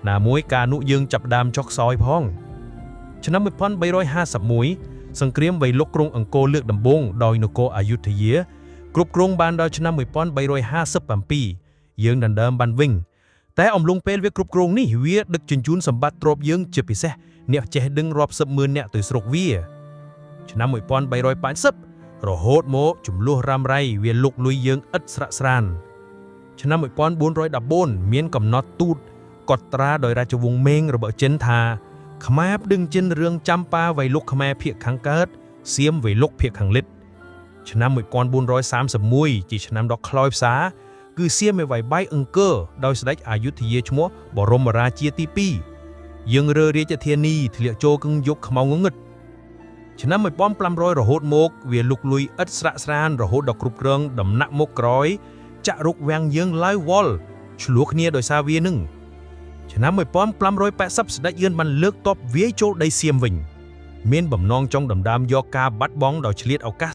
ណាមួយកាលនោះយើងចាប់ផ្ដើមចុះខ្សោយផងឆ្នាំ1351សង្គ្រាមវៃលុកក្រុងអង្គរលើកដំបូងដោយនគរអយុធយាគ្រប់គ្រងបានដល់ឆ្នាំ1357យើងដណ្ដើមបានវិញតែអំឡុងពេលវាគ្រប់គ្រងនេះវាដឹកជញ្ជូនសម្បត្តិទ្រព្យយើងជាពិសេសអ្នកចេះដឹងរាប់សិបម៉ឺនអ្នកទៅស្រុកវាឆ្នាំ1380រហូតមកចំនួនរ៉ាំរ៉ៃវាលុកលុយយើងឥតស្រាកស្រានឆ្នាំ1414មានកំណត់ទូតកត់ត្រាដោយរាជវង្សមេងរបស់ចិនថាខ្មែរផ្ដឹងចិនរឿងចាំប៉ាវៃលុកខ្មែរភាគខាងកើតសៀមវៃលុកភាគខាងលិចឆ្នាំ1431ជាឆ្នាំដ៏ខ្លោចផ្សាគឺសៀមឯវៃបាយអង្គរដោយស្ដេចអយុធយាឈ្មោះបរមរាជាទី2យើងរើរាជធានីធ្លាក់ចូលកឹងយុគខ្មៅងងឹតឆ្នាំ1500រហូតមកវាលុកលុយឥតស្រាកស្រានរហូតដល់គ្រប់គ្រងដំណាក់មុខក្រោយចាក់រុកវាំងយើងឡើយវល់ឆ្លោះគ្នាដោយសារវានឹងឆ្នាំ1580ស្ដេចយឿនបានលើកទ័ពវាយចូលដីសៀមវិញមានបំណងចង់ដណ្ដើមយកការបាត់បង់ដោយឆ្លៀតឱកាស